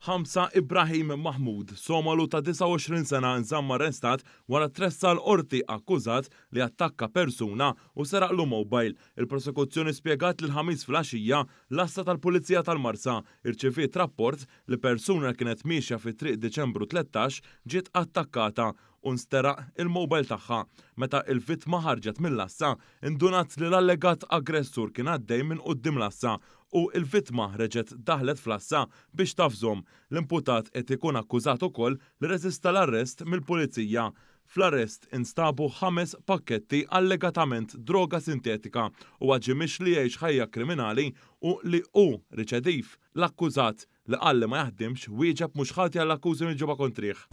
Hamza Ibrahim Mahmoud, Somalu ta' 29 sena nżamm arrestat wara tressaq l-Qorti akkużat li attakka persuna u seraqlu mobile. Il-prosekuzzjoni spjegat li l-Ħamis filgħaxija l-għassa tal-Pulizija tal-Marsa rċeviet rapport li persuna li kienet miexja fi Triq Diċembru 13 ġiet attakkata u nsteraq il-mobile tagħha. Meta il-vittma ħarġet mill-għassa, indunat li l-allegat aggressur kien għaddej minn quddiem l-għassa u l-vittma reġgħet daħlet fl-għassa biex tavżhom. L-imputat qed ikun akkużat ukoll li rreżista l-arrest mill-Pulizija. Fl-arrest instabu ħames pakketti allegatament droga sintetika. Huwa ġie mixli jgħix ħajja kriminali u li hu riċediv. L-akkużat, li qal li ma jaħdimx, wieġeb mhux ħati għall-akkużi miġjuba kontrih.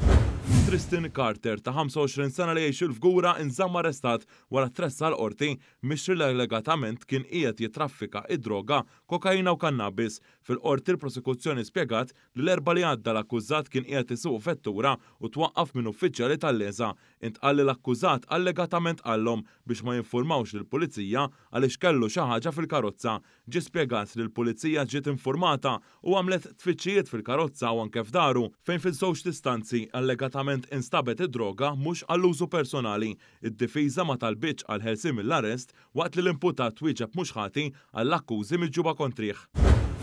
Tristan Carter ta' 25 sena li jgħix il-Fgura nżamm arrestat wara tressaq l-Qorti mixli li allegatament kien qiegħed jittraffika d-droga, kokaina u kannabis. Fil-Qorti l-Prosekuzzjoni spjegat li l-Erbgħa li għadda l-akkużat kien qiegħed isuq vettura u twaqqaf minn uffiċjali tal-LESA. Intqal li l-akkużat allegatament qallhom biex ma jinfurmawx lill-Pulizija għaliex kellu xi ħaġa fil-karozza. Ġie spjegat li l-Pulizija ġiet infurmata u għamlet tfittxijiet fil-karozza u anke f'daru, fejn fiż-żewġt istanzi allegatament instabet id-droga mhux għall-użu personali. Id-difiża ma talbitx għall-ħelsien mill-arrest waqt li l-imputat wieġeb mhux ħati għall-akkużi miġjuba kontrih.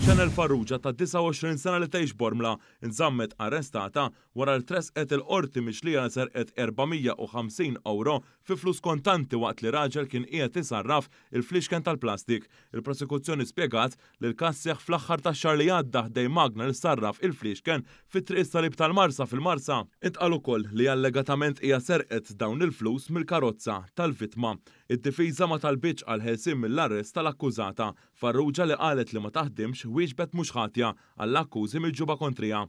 Chanel Farrugia ta' 29 sena li tgħix Bormla nżammet arrestata wara li tressqet il-Qorti mixlija li serqet 450 ewro fi flus kontanti waqt li raġel kien qiegħed isarraf il-fliexken tal-plastik. Il-Prosekuzzjoni spjegat li l-każ seħħ fl-aħħar tax-xahar li għadda ħdejn magna li ssarraf il-fliexken fi Triq is-Salib tal-Marsa fil-Marsa. Intqal ukoll li allegatament hija serqet dawn il-flus mill-karozza tal-vittma. Id-difiża ma talbitx għall-ħelsien mill-arrest tal-akkużata. Farrugia li qalet li ma taħdimx wieġbet mhux ħatja għall-akkużi miġjuba kontriha.